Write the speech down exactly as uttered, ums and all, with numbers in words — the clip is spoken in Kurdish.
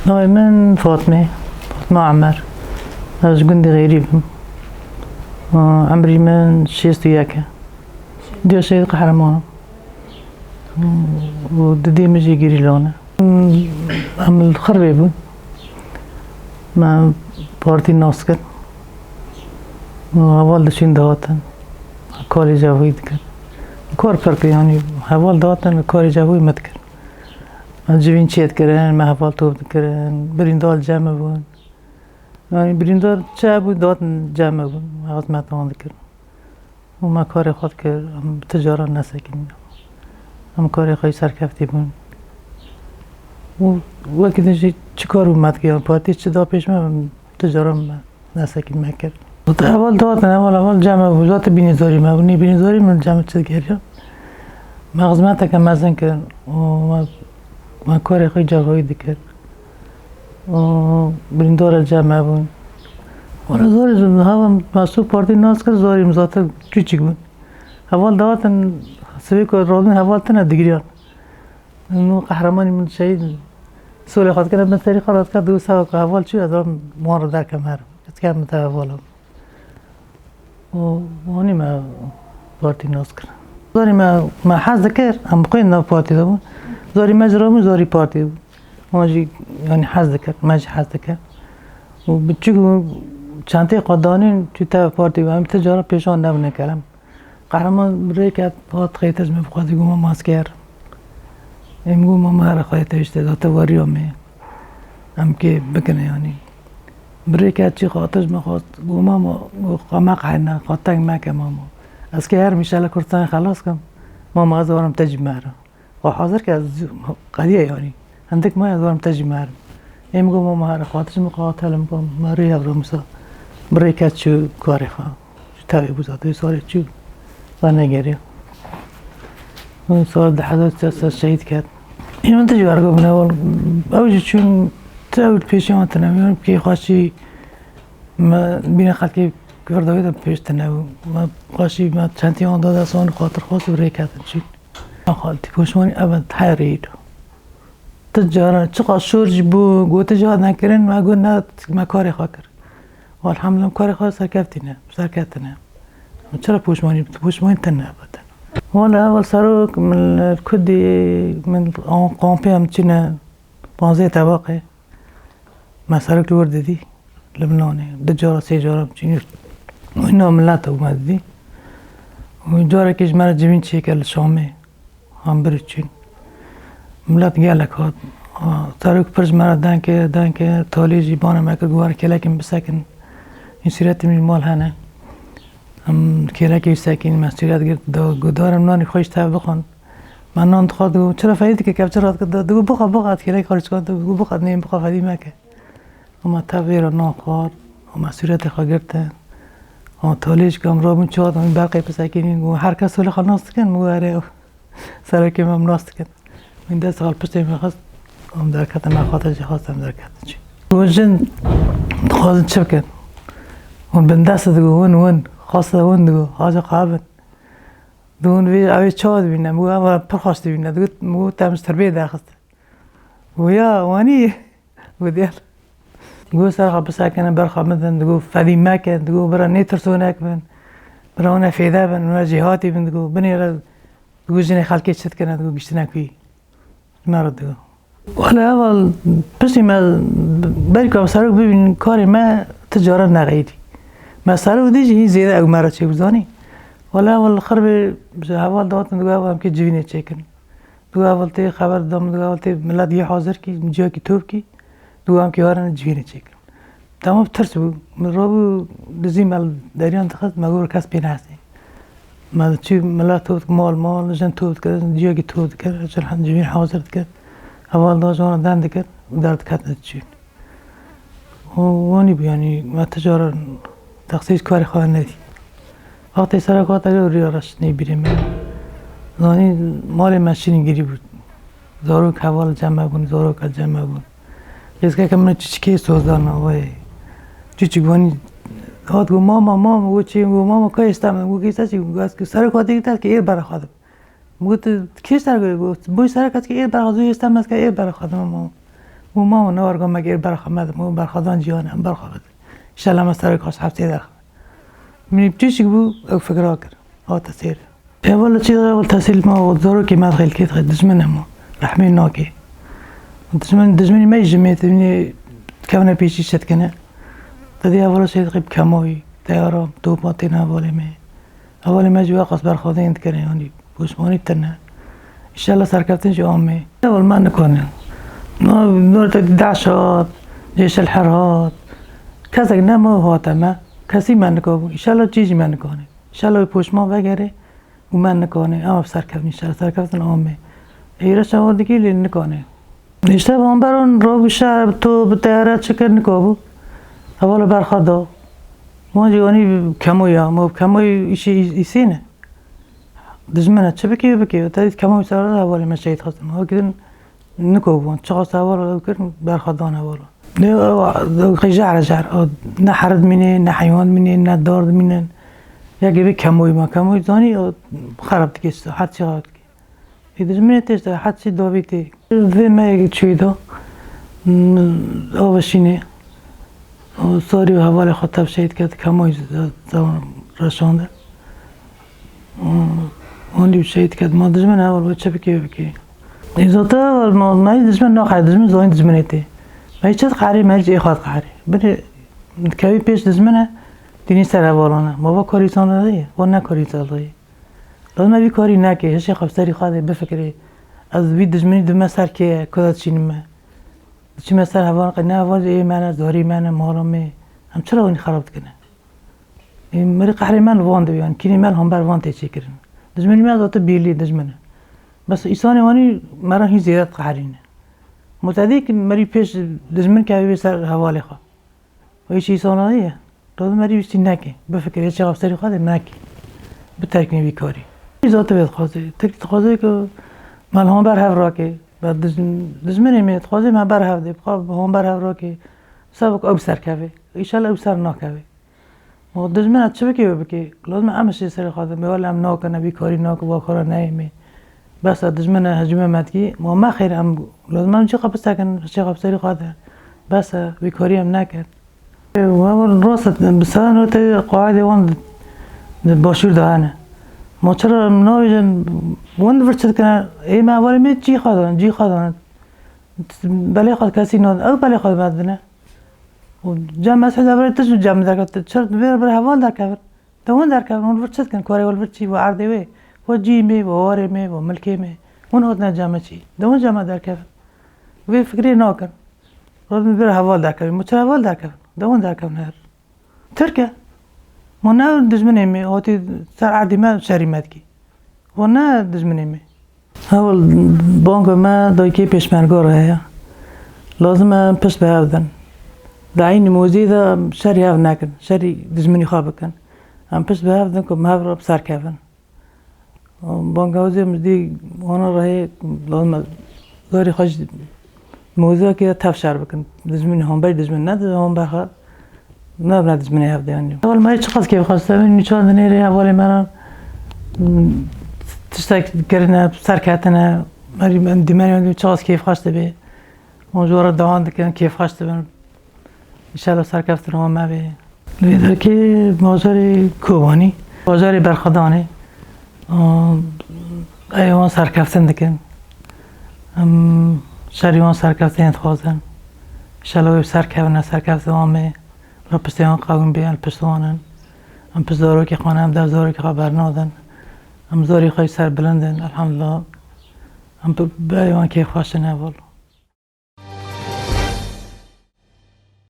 Navê min Fatme, Fatma Emer. Ez ji gundê Xêrî bim. Emrî min şêst û yek e. Diya Şehîd Qehreman im. Û didê min jî gerîla ne. Em li Xirbê bûn. Me partî nas kir. Û heval diçûn dihatin. Karê cevayî dikir. Kar pir kir, yanî heval dihatin, karê cevayî me dikir. Me civîn çêdikirin, me heval top dikirin, birîndar li cem me bûn. Yanî birîndar çi hebû, dihatin cem me bûn, me xizmeta wan dikirin. Û me karê xwe dikir, em bi ti caran nesekînin. Em karê xwe yî serkeftî bûn. Û wekî din jî çi kar bû me dikir, yanî partî çi da pêş me, em bi ti caran me nesekîn me kir. Heval dihatin, heval, heval cem me bû, zaten bînî zorî me bû, nî bînî zorî min cem çi digeriyan. Me xizmeteke mezin kir û me, me karê xwe cevayî dikir. Û birîndar li cem me bûn. Wala zorî, heval me sû partî nas kir, zorî min zaten küçük bûn. Heval dihatin, sivê ku rabûn heval tine digiriyan. Nû qehremanî min şehîd solê xwe dikir, em bin serî xwe re diket, dû sawa ku heval çû, ez wan re derkem herim. Ez dikem min te heval im. Û wanî me partî nas kir. Zorî me, me hez dikir, em bi xwe nav partî de bûn. Zorî me ji rabûn, zorî partî bû. Wan jî, yanî hez dikir, me jî hez dikir. Û bi çi ku çentê xwe danîn, çû tev partî bû. Em ti cara pêşan nebûne kerem. Qehreman rêket hat xeyte ji min bi xwe dî, got, "Mama, ez kê herim." Êm got, "Mama, here xwe te işte, da te weriya me. Em kê bikine yanî." Bi rêket çî xatir ji min xwest, got, "Mama, got, xwe meqehirne, xwe teng meke mama. Ez kê herim, înşallah Kurdistanê xelas kim. Mama, ez warim te cî me herim." Xwe hazir ke ez qediye yanî. Hindik me ez warim te cî me herim. Êm got, "Mama, here xatir ji min xwe hat helim," got, me rê hev re misa. Bi rêket çû karê xwe. Tevî bû zaten, wî salê çû venegeriya. Wî sal di hezar çar sed şehîd ket. Ê min tijî wergo bûne, wal, ew jî çûn, tu ew li pêşiya wan tine, min kê xweşî me bîne xelkê Kurdawî de pêş tine bû. Me xweşî me çentî wan da dest wan, xatir xwest û rê ketin çûn. Xaltî poşmanî ev in, her rê. Ti cara çiqas şor jî bû, gotiş hat nekirin, me got, "Ne, me karê xwe kir." Elhamdulillah, karê xwe serkeftî ne, serketine. Çira poşmanî, poşmanî tine bidin. Wala heval serok, min li Kurdî, min an kampê em çine, panzdeh tebaqê. Me serok li wir didî, li Binanê. Du cara, sê cara çînî. Wîna milet û me didî. Û carekê ji me re civîn çêkir li Şamê. Em bir çûn. Milet gelek hat. A, serok pir ji me re deng kir, deng kir. Talê jî bana me kir, got, "Were kêlekê min bisekin." Însûretê min mal hene. Em kêlekê wî sekîn, me sûret girt, da, got, "Dare min nanî xwe ji tev bixwin." Me nan dixwar, digot, "Çira fedî dike, kevçe radike?" Da, digot, "Bixwe, bixwe, ez kêlekê xwe ji çikan, digot, bixwe, nê bixwe fedî meke." Ama tev vê re nan xwar, ama sûretê xwe girtin. Ama talê jî kam rabûn çi hat, em berqê pisekînîn, got, "Her kes holê xwe nas dikin?" Min got, "Erê." Serokê me nas dikin. Min dest xal piştê min xist, em derketin, me xatir jî xwest em derketin çi. Got, "Jin dixwazin çi bikin?" Hûn bindest digo, "Win, win." Xwest win digo, "Haca xabin." Di hûn vê, ew ê çawa dibîne? Min got, "Ev pir xweş dibîne." Digot, min got, "Te min ji tirbê derxist." Got, "Ya, wanî?" Got, "Diya." Digot, "Ser xwe bisekinin, ber xwe bidin." Digot, "Fedî mekin." Digot, "Bira nêtirsonek bin. Bira hûn ê fêde bin, hûn ê jêhatî bin." Digot, "Binêre." Digot, "Jinê xelkê çi dikine?" Digot, "Giştine kuî." Me re digot. Wele heval piştî me berî ku em serok bibînin, karê me ti cara nexeyîdî. Me serok dî jî hîn zêde ew me re çêbû, zanî. Wele heval li Xirbê ji heval dihatin, digot, "Heval, em kê civînê çêkin." Digot, "Heval tê xeber dida min, digot, heval tê milet yê hazir kî, ciyakî top kî." Digot, "Em kê herin civînê çêkin." Temam tirs bû. Min rabû dizî me li deriyan dixist, me got, "Kes pê nehesê." Me diçû, milet top dikir, mal mal, jin top dikir, ciyakî top dikir, jin civîn hazir dikir. Heval da ji wan re deng dikir û derdiketin diçûn. Û wanî bû, yanî me ti caran texsîs karê xwe nedî. Wextê serok hate rê û riya reş nê bîrê me. Zanî malê me şînî girî bû. Zarok heval cem me bûn, zarok cem me bûn. Qîzkeke min çiçikê soz dana wê. Çiçik wanî hat got, "Mama, mama." Got, "Çi?" Got, "Mama, ka êsta min." Got, "Êsta çi?" Got, "Ez ki serok hate gittel ki êr bera xwe dim." Got, "Kê ser got?" Got, "Boy serok hate ki êr bera xwe, êsta min ez ka êr bera xwe dim, mama." Û ma û ne warga me gêr berxa me dikim û berxwedan ciyan em berxwe bidin. Înşallah me serek xweş heftê derxe. Min ê biçûçik bû, ew fikra kir. Hate sêr. Êwala çi êwal tesîl ma û zarokê me dixê li kê dixê dijmin hema. Rehmê nakê. Dijmin, dijminî me jî jimê tevînê kevne pêşî çi dikine. Te dî êwala şey dixê bi kemoyî, teyara, topa têne hevalê me. Hevalê me jî wexas berxwedên dikine, yanî poşmanî tune. Înşallah serkeftin jî ame. Êwal me nikane. No, no te dî DAIŞ hat, Ceyşel Her hat. Kesek ne me hate me. Kesî me nikabû. Înşallah çî jî me nikane. Înşallah wê poşman vegere. Û me nikane, em bi serkevin înşallah, serkeftin ame. Êre şewa dikî lê nikane. Îşte van beran rabû şer, to bi teyare çi kir nikabû. Hevala berxwe da. Wan jî wanî kemoya, ma kemoy îşî îsî ne. Dijmin e, çi bikê bikê. Te dît kemoy ser hevalê me şehîd xwestin. Ha gidin nikabû wan. Çiqas hevala ew kir, berxwe dan hevala. Ne, o, o, xêjare jar, o, ne herid mîne, ne heywan mîne, ne dar dimînin. Yekê vê kemoyî ma, kemoyî zanî, o, xerab dike, her çi xerab dike. Ê dijminê tê işte, her çi davî tê. Vê me yekê çûyî da, m, ava şînê. O, sarî û hevalê xwe tev şehîd ket, kemoyî z-, z-, reşande. Û hûn dî şehîd ket, ma dijmin heval wê çi bikê, wê bikê. Îzota heval ma, me dijmin naxê, dijmin zanî dijminê tê. Me çi diqeherî, me cihê xwe diqeherî. Binê dikevî pêş dijmin e, dînî ser hevalan e. Ma va karî san de ye, va ne karî san de ye. Lazim e vî karî neke, hişê xwe bi serî xwe de bifikirê. Ez vî dijminî dime ser kê ye, ku de çînime. Diçime ser heval, qey ne heval ê me ne, zarî me ne, mala me. Em çira hûn xerab dikine? Ê, merî qehrê me li van de yan, kînî me li hember van tê çêkirin. Dijminî me zate bîrlî dijmin e. Bes îsanê wanî me re hîn zêde diqeherîne. Mutedîk merî pêş dijmin kevî ser hevalê xwe. Wê çî îsana ye. Lazim merî wî çî neke. Bifikirê çaxa serî xwe de neke. Biterkîne vî karî. Zate vê dixwaze. Tirkî dixwaze ku me li hember hev rake. Be dijm-, dijminê me dixwaze me ber hev de. Bixwe bi hember hev rake. Sabik ew serkeve. Înşallah ew ser nakeve. Ma dijmina çi bike wê bike? Lazim e em hişê serê xwe de, wele em nakine, vî karî nake, va kara neyê me. Bes e, dijmine hicûme me dikî, ma me xêr em, lazim e em cî xwe bisekin, hişê xwe bi serê xwe de. Bes e, vî karî em nekin. Ê, we rast e, bi sera no te qaîdê wan di, di başûr de hene. Ma çira em navêjin, wan di vir çi dikine? Ê me hevalê me cî xwe dan, cî xwe dan. Belê xwe kesî nadin, ew belê xwe me didine. Û cem ez hêza birê tu ji cem derket, tu çir divê bir heval derkevin. De hûn derkevin, hûn vir çi dikin, karê wê vir çi, wê erdê wê, wê cî me, wê warê me, wê milkê me. Hûn hatine cem çi? De hûn cem derkevin. Vê fikrê nakin. Hûn bir heval derkevin, mi çi heval derkevin? De hûn derkevin her. Tirk e. Ma ne dijminê me, hatî ser erdê me şerî me dikî. Hûn ne dijminê me. Hewl banga me dayikê pêşmerga re heye. Lazim e em pişt bi hev din. Di eynî mozê de şerî hev nekin, şerî dijminî xwe bikin. Em pişt bi hev din ku em hev re bi ser kevin. Banga hozê em dî wana re heye, lazim e zarê xwe ji mozakê tev şer bikin. Dijmin, hember dijmin ne, hember xwe ne, ne dijminê hev de yanî. Heval me çiqas kêfxweş dibin, nîçan dinêrê hevalê me re, hmm, tiştek kirine, serketine, merî, dîmerî çiqas kêfxweş dibe. Hûn ji we re dewam dikin, kêfxweş dibin. Înşallah serkeftin wan me bê. Lê derkê bajarê Kobanî, bajarê Berxwedanê, û ê wan serkeftin dikin. Em şerî wan serkeftinê dixwazin. Înşallah wê bi ser kevin, serkeftin wan bê. Li piştê wan qewim bê, em li pişt wan in. Em pişt zarokê xwe ne, em dev zarokê xwe bernadin. Em zarê xwe jî serbilind in, elhamdulillah. Em bi, bi ê wan kêfxweş in heval.